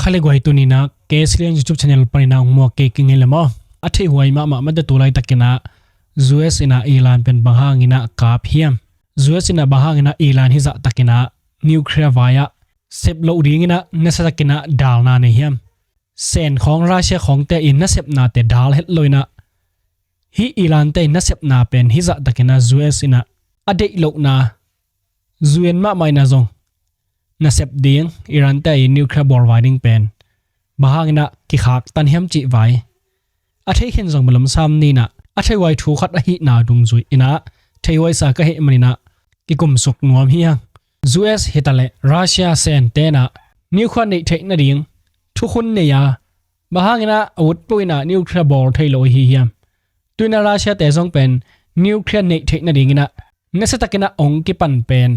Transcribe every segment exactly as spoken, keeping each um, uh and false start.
Kha le guai, tuni-in ah K S Lian YouTube channel panin ah hong muak kik ing ei le maw. A theihhuai mahmah mate, tu laitakin ah U S in ah Iran pen bang hangin ah kap hiam? U S in ah bang hangin ah Iran hih zahtakin ah nuclear vai ah sep loh dingin ah nasiatakin ah dalna nei hiam? Sen khawng, Russia khawngte in nasepnate dal het lo in ah, hih Iran-te in nasepna pen hih zahtakin ah U S in ah a deih lohna, U N mahmah in ah zong nasep ding, Iran-te in nuclear bawl vai ding pen bang hangin ah kikhaktan hiam cih vai a thei khin zong bel om sam ni in ah, a theihhuai thu khat ahihna dungzui in ah, theihhuaisa ka hih manin ah kikumsuk nuam hi hang. U S hi ta leh Russia sente in ah nuclear neih theih nading thukhun nei a, bang hangin ah a ut peuh in ah nuclear bawl thei lo ahi hiam? Tu-in ah Russia-te zong pen nuclear neih theih nadingin ah nasiatakin ah hong kipan pen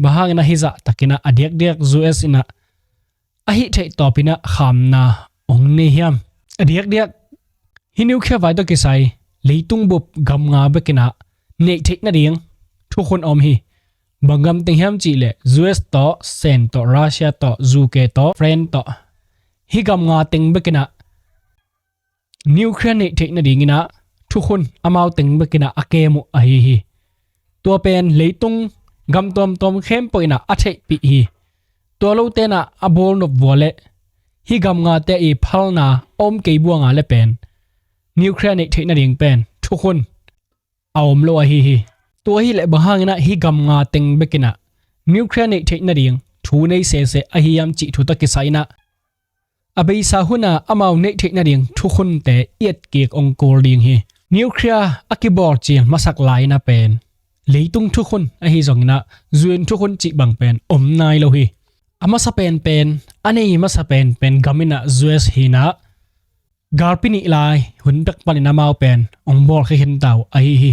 bang hangin ah hih zahtakin ah a diakdiak U S in ah a hih theih tawpin ah khamna hong nei hiam? A diakdiak, hih nuclear vai tawh kisai leitung bup gam nga bekin ah neih theih nading thukhun a om hi. Bang gam teng hiam cih leh U S tawh, Sen tawh, Russia tawh, U K tawh, France tawh, hih gam nga teng bekin ah nuclear neih theih nadingin ah thukhun amau teng bekin ah a kem uh ahi hi. Tua pen leitung gam tuamtuam khempeuh in ah a theihpih hi. Tua lote in ah a bawl nop vua leh hih gam ngate i phalna a om kei buang a leh pen nuclear neih theih nading pen thukhun a om lo ahi hi. Tua hi leh bang hangin ah hih gam nga teng bekin ah nuclear neih theih nading thu nei sese ahi hiam cih thu tawh kisai in ah a beisa hun ah amau neih theih nading thukhunte i et kik hong kul ding hi. Nuclear a kibawl cil masak lai-in ah pen leitung thukhun ahi zongin ah U N thukhun cih bang pen om nai lo hi. A masa penpen, a nei masa penpen gam in ah U S hi in ah, galpi nih lai hun pek panin amau pen hong bawlkhia khinta uh ahi hi.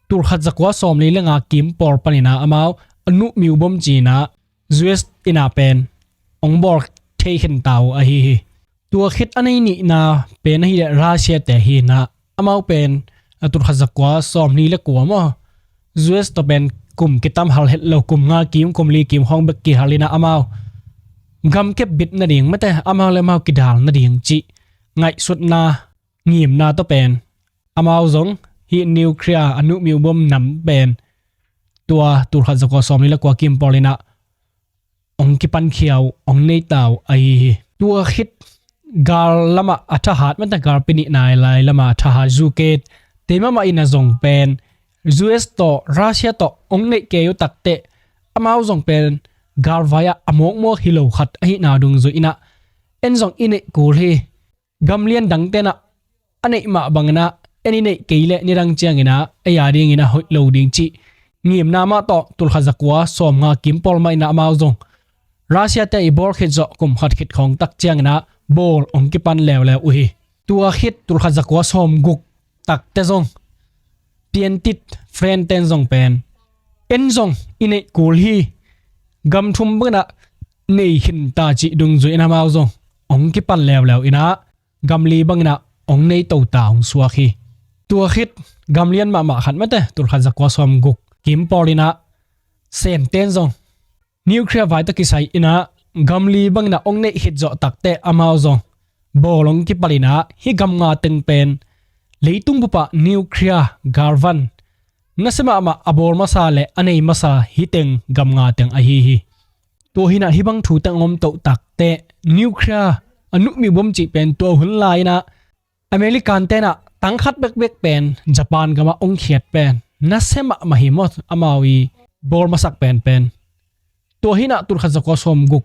Tulkhat zakua sawmli le nga kim pawl panin ah amau a nuhmiu bom ci-in ah U S in ah pen hong bawl thei khinta uh ahi hi. Tua khit a nei nihna pen ahih leh Russia-te hi in ah, amau pen a tulkhat zakua sawmli le kua maw, U S tawh pen kum kitam hal het lo, kum nga kim, kum li kim khawng bek kihal in ah amau gamkep bit nading mate, amau le amau kidal nading cih ngaihsutna, ngimna tawh pen amau zong hih nuclear a nuhmiu bom nam pen tua tulkhat zakua sawmli le kua kim pawl in ah hong kipankhia uh, hong neita uh ahi hi. Tua khit gal lamah a thahat mate, galpi nih nai lai lamah a thahat U K te mahmah in ah zong pen U S tawh Russia tawh hong neih kei uh takteh amau zong pen galvai ah a mawkmawk hi lo khat ahihna dungzui in ah, en zong i neih kul hi. Gam lian dangte in ah a neih mah bangin ah en i neih kei leh nidang ciangin ah ei a dingin ah hoih lo ding cih ngimna mah tawh tulkhat zakua sawmnga kim pawl mah in ah amau zong Russia-te i bawl khit zawh kum khat khit khawng tak ciangin ah bawl hong kipan leuleu uh hi. Tua khit tulkhat zakua sawmguk takteh zong piantit, France-te in zong pen en zong i neih kul hi, gam thum bangin ah nei khinta cih dungzui in amau zong hong kipan leuleu in ah gam li bangin ah hong nei tota hong suak hi. Tua khit gam lian mahmah khat mate, tulkhat zakua sawmguk kim pawl in ah Sente in zong nuclear vai tawh kisai in ah gam li bangin ah hong neih khit zawh takteh amau zong bawl hong kipan in ah hih gam nga teng pen leitung bup ah nuclear galvan nasia mahmah, a bawl masa le a nei masa hih teng gam nga teng ahi hi. Tua hi in ah hih bang thu teng hong om toh takteh nuclear a nuhmiu bom cih pen tua hun lai in ah American-te in ah tang khat bekbek pen Japan gamah hong khiat pen nasia mahmah hi maw, amau i bawl masak penpen. Tua hi in ah tulkhat zakua sawmguk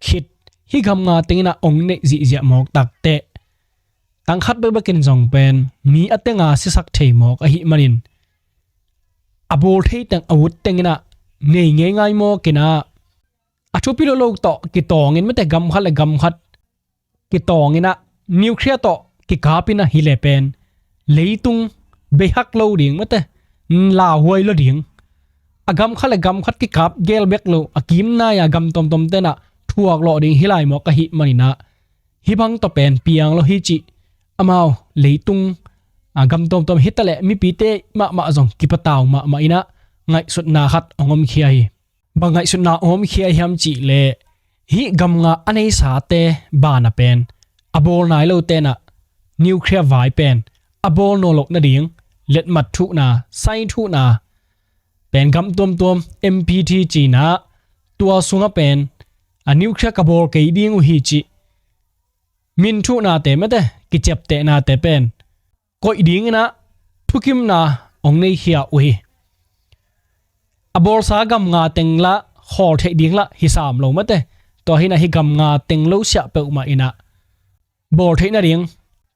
khit hih gam nga teng in ah hong neih zihziah mawk takteh tang khat bekbek in zong pen mi a teng a sisak thei mawk ahih manin a bawl thei teng, a ut teng in ah nei ngeingai mawk in ah a thupi lolo tawh kitawng in mate, gam khat le gam khat kitawng in ah nuclear tawh kikap in ah hi leh pen leitung beihak lo ding mate, lauhuai lo ding. A gam khat le gam khat kikap gel bek lo, a kim nai-a gam tuamtuamte in ah thuak lawh ding hi lai mawk ahih manin ah hih bang tawh pen piang lo hi cih amau leitung a gam tuamtuam hi ta leh mipite mahmah zong kipatau mahmah in ah ngaihsutna khat hong omkhia hi. Bang ngaihsutna om khia hiam cih leh Hih gamnga a neisate bana pen a bawl nai lo tenah nuclear vai pen a bawl nawn loh nading letmat thuhna, sign thuhna pen gam tuamtuam M P T cinah tua sungah pen a nuclear ka bawl kei ding uh hi cih min thuhnate mate kiciaptehnate pen koih dinginah thukimna hong neikhia uh hi. A bawlsa gamnga teng lah khawl theih ding lah hi sam lo mate. Tua hinah hih gamnga teng lo siah peuhmah inah bawl theih nading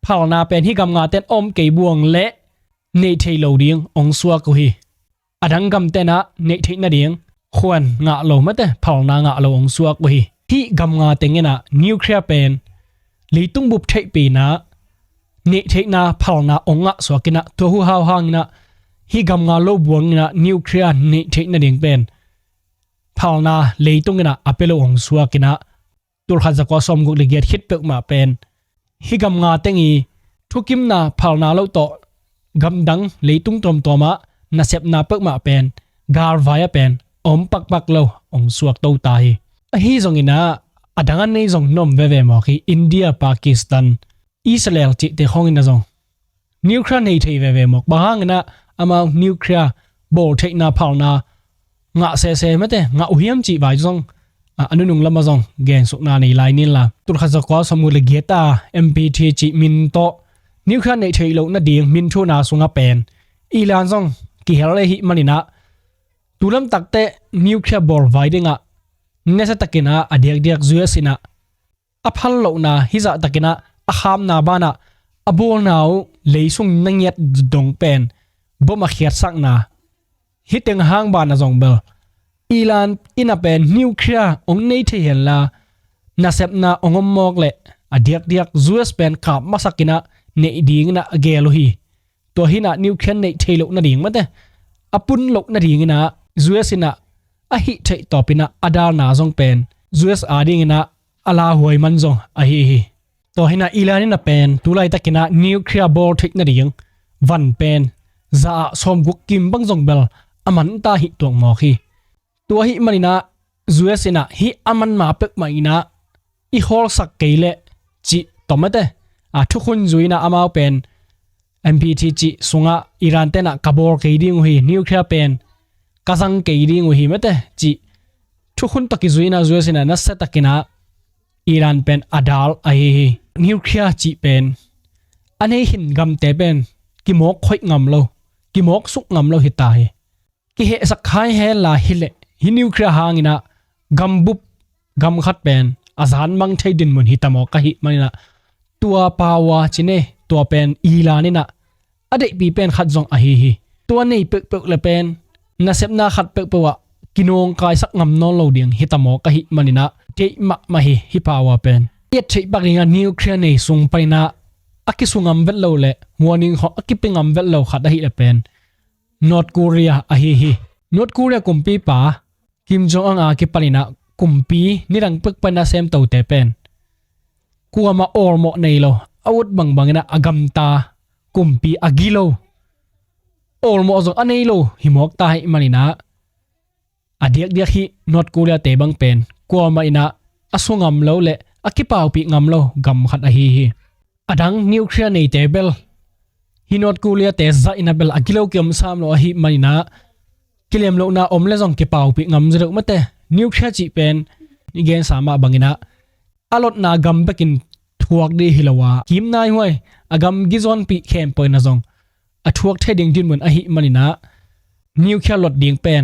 phalna pen hih gamnga ten om kei buang leh neih theih lo ding hong suak uh hi. A dang gam tenah neih theih nading khuan ngah lo mate, phalna ngah lo hong suak uh hi. Hih gamnga tenginah nuclear pen leitung bup theihpinah neih theihna phalna hong ngah suakinah tua huhau hanginah hih gamnga lo buanginah nuclear neih theih nading pen phalna leitunginah a pia lo hong suakinah tulkhat zakua sawmguk le giat khit peuhmah pen hih gamnga teng i thukimna phalna lo tawh gamdang leitung tuamtuamah nasepna peuhmah pen galvai ah pen om pakpak lo hong suak to ta hi. Ahi zonginah a dang a nei zong na om veve mawk hi. India, Pakistan, Israel cihte khawngin a zong nuclear nei thei veve mawk. Bang hanginah amau nuclear bawl theihna phalna ngah sese mate, ngah uh hiam cih vai zong a nunung lamah zong gensukna nei lai ninla. Tulkhat zakua sawmguk le giat a M P T cih min tawh nuclear neih theih loh nading min thuhna sungah pen Iran zong kihel le hih maninah tulamtakte nuclear bawl vai dingah nasiatakinah a diakdiak U S inah a phal lohna hizahtakinah a khamna banah a bawlna uh leisung na ngiat dong pen bom a khiatsakna hih teng hang banah zong bel Iran inah pen nuclear hong nei thei henla nasepna hong om mawk leh a diakdiak U S pen kap masakinah neih dinginah a gel uh hi. Tua hinah nuclear neih thei loh nading mate a pun loh nadinginah U S inah a hih theih tawpinah a dalna zong pen U S a dinginah a lauhuai man zong ahi hi. Tua hinah Iran inah pen tulaitakinah nuclear bawl theih nading van pen za ah sawmguk kim bang zong bel a manta hih tuak mawk hi. Tua hih maninah U S inah hih a manma peuhmah inah i hawlsak kei leh cih tawh mate a thukhun zuinah amau pen M P T cih sungah Iran tenah ka bawl kei ding uh hi, nuclear pen ka zang kei ding uh hi mate cih thukhun tawh kizuinah U S inah nasiatakinah Iran pen a dal ahi hi. Nuclear cih pen a nei khin gamte pen kimawk khoih ngam lo, kimawk suk ngam lo hi ta hi. Kihehsak khai henla hileh hih nuclear hanginah gambup gam khat pen a zanmang thei dinmun hi ta mawk ahih maninah tua power cine tua pen Iran inah a deihpi pen khat zong ahi hi. Tua nei peuhpeuh le pen nasepna khat peuhpeuh ah kinawngkaisak ngam nawn lo ding hi ta mawk ahih maninah deih mahmah hi hih power pen. I et theih pak dingah nuclear nei sung paninah a kisu ngam vet lo le warning khawng a kipia ngam vet lo khat ahih le pen North Korea ahi hi. North Korea kumpipa Kim Jong Un a kipaninah kumpi nidang pekpanin a semtote pen kuamah awlmawh nei lo, a ut bangbanginah a gamta kumpi a gilo, awlmawh zong a nei lo hi mawk ta hih maninah a diakdiak hih North Korea te bang pen kuamah inah a su ngam lo le a kipaupih ngam lo gam khat ahi hi. A dang nuclear neite bel hih North Korea te zah inah bel a gilo kiom sam lo ahih maninah kilem lohna om le zong kipaupih ngam zi deuh mate. Nuclear cih pen i gensa mah banginah a lotna gam bekin thuak dih hi lo a, kim naihuai a gam gizawnpih khempeuh inah zong a thuak thei ding dinmun ahih maninah nuclear lot ding pen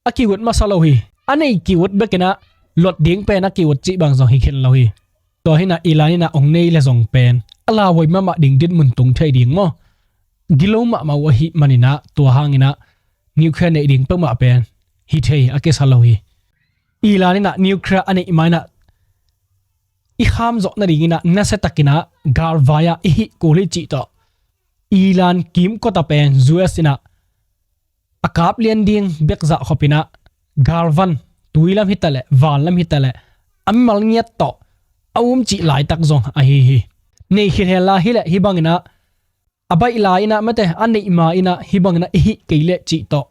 a ki-ut masa lo hi. A nei ki-ut bekinah lot ding pen a ki-ut cih bang zong hi khin lo hi. Tua hinah Iran inah hong nei le zong pen a lauhuai mahmah ding dinmun tung thei ding maw? Gilo mahmah uh ahih maninah tua hanginah nuclear neih ding peuhmah pen hi thei a kisa lo hi. Iran inah nuclear a neih ma inah i kham zawh nadinginah nasiatakinah galvai ah i hih kul hi cih tawh Iran kimkot ah pen U S inah a kap lian ding bek zah khopinah galvan tuilam hitaleh vanlam hitaleh a mimal ngiat tawh a um cih laitak zong ahi hi. Nei khin henla hileh hih banginah a baih lai inah mate a neih ma inah hih banginah i hih kei leh cih tawh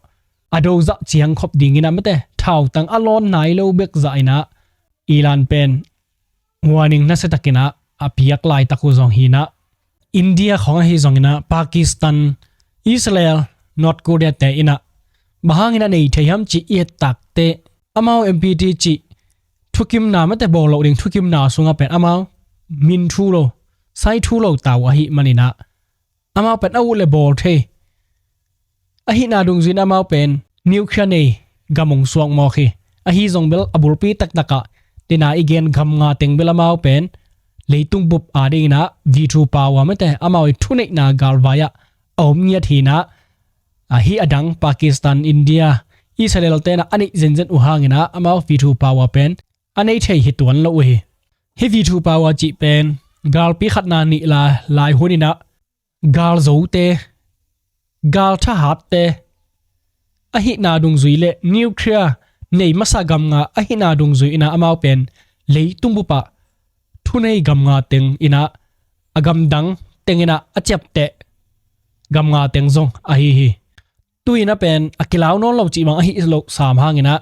a dozah ciang khop dinginah mate thautang a lawn nai lo bek zah inah Iran pen warning nasia takin ah a piak laitak uh zong hi in ah, India khawng ahi zongin ah, Pakistan, Israel, North Korea te in ah bang hangin a nei thei hiam cih i et takteh, amau N P T cih thukimna, mate bawl loh ding thukimna sungah pen amau min thu lo, sai thu lo ta uh ahih manin ah, amau pen a ut le bawl thei. Ahihna dungzui in amau pen nuclear nei gam hong suak mawk hi. Ahi zong bel a bulpi taktakah, dena i gen gam nga teng bel amau pen leitung bup a dingin ah V two power, mate amau i thuneihna galvai ah a om ngiat hi in ah, ahi a dang Pakistan, India, Israel te in ah a neih zenzen uh hangin ah amau V two power pen a nei thei hi tuan lo uh hi. Hih V two power cih pen galpi khatna nih la lai hun in ah galzote, gal thahatte ahihna dungzui le nuclear nei masa gam nga ahihna dungzui in ah amau pen leitung bup ah thunei gam nga teng in ah, a gamdang teng in ah a ciapteh gam nga teng zong ahi hi. Tu in ah pen a kilau nawn lo cih bang ahi loh sam hangin ah,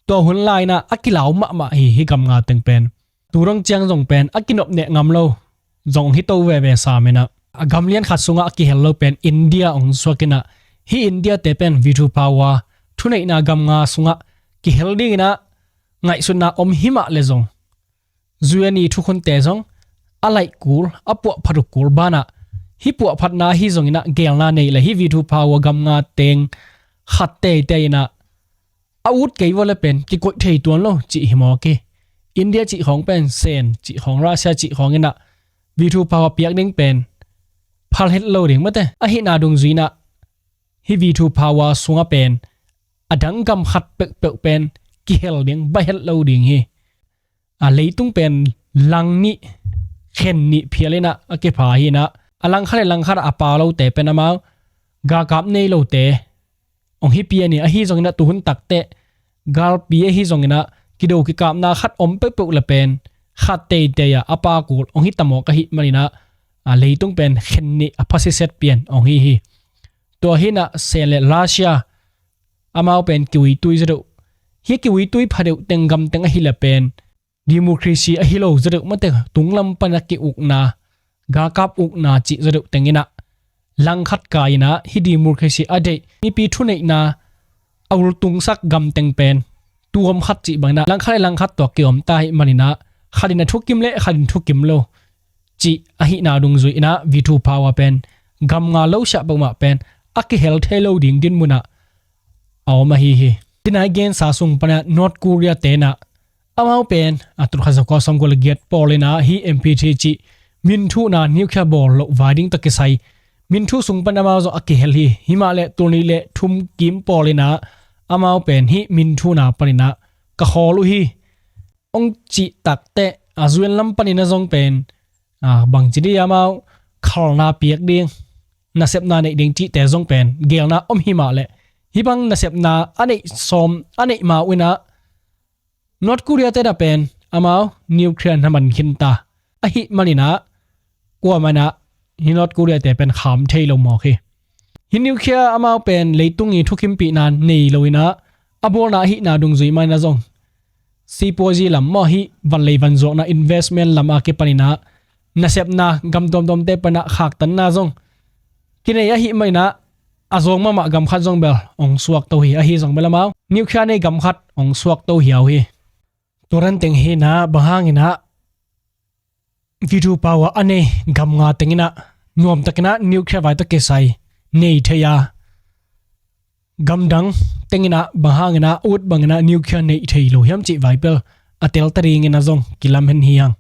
tua hun lai in ah a kilau mahmah hi, hih gam nga teng pen. Tu dong ciang zong pen a kinop neh ngam lo zong hi to veve sam in ah, a gam lian khat sungah a kihel lo pen India hong suak in ah, hih India te pen V two power thuneihna gam nga sungah kihel dingin ah ngaihsutna om hi mah le zong, U N i thukhunte zong a laih kul, a puahphat uh kul banah, hih puahphatna ahi zongin ah geelna nei le, hih V two power gam nga teng khat teitei in ah a ut kei vua le pen kikoih thei tuan lo cih hi mawk hi. India cih khawng pen Sen cih khawng, Russia cih khawng in ah V two power piak ding pen phal het lo ding, mate ahihna dungzui in ah hih V two power sungah pen a dang gam khat peuhpeuh pen kihel ding, baih het lo ding hi. A leitung pen lang nih, khen nih phial in ah a kipha hi in ah, a langkhat le langkhat ah a pau lote pen amau galkap nei lote hong hi pian hi. Ahi zongin ah tu hun takteh galpi ahi zongin ah kido kikapna khat om peuhpeuh le pen khat teitei ah a pau kul hong hi ta mawk ahih manin ah, a leitung pen khen nih a phasiset pian hong hi hi. Tua hi in ah Sen le Russia amau pen kiuitui zaw deuh. Hih kiuitui pha deuh teng gam teng ahi le pen democracy ahi lo zaw deuh, mate tunglam pan a ki-ukna, galkap ukna cih zaw deuh teng in ah langkhat kai in ah hih democracy a deih, mipi thuneihna a ultungsak gam teng pen tuam khat cih bangin ah langkhat le langkhat tawh kiom ta ahih manin ah khat in a thukim le khat in thukim lo cih ahihna dungzui in ah V two power pen gam nga lo siah peuhmah pen a kihel thei lo ding dinmun ah a om ahi hi. Dena i gensa sung pan ah North Korea te in ah amau pen a tul khat za kua sawmkua le giat pawl in ah hih N P T cih min thuhna nuclear bawl loh vai ding tawh kisai min thu sung pan amau zong a kihel hi. Hi mah le tul nih le thum kim pawl in ah amau pen hih min thuhna panin ah ka khawl uh hi hong cih takteh, a U N lam panin ah zong pen, a, bangci dih amau khalna piak ding, nasepna neih ding cihte zong pen geelna om hi mah le, hih bang nasepna a neih sawm, a neih ma uh in ah North Korea te in ah pen amau nuclear na man khin ta ahih manin ah kuamah in ah hih North Korea te pen kham thei lo mawk hi. Hih nuclear amau pen leitung i thukimpihna nei lo in ah a bawlna ahihna dungzui mah in ah zong sipuazi lam maw, hih vanlei vanzuakna investment lam a kipan in ah nasepna gam tuamtuamte pan ah khaktanna zong kinei ahih manin ah a zawng mahmah gam khat zong bel hong suak to hi. Ahi zong bel amau nuclear nei gam khat hong suak to hiau hi. Tua dan teng hi in ah bang hangin ah V two power a nei gam nga teng in ah nuamtakin ah nuclear vai tawh kisai nei thei a, gamdang teng in ah bang hangin ah ut bangin ah nuclear neih thei lo hiam cih vai bel a tel ta dingin ah zong kilam hen hi hang.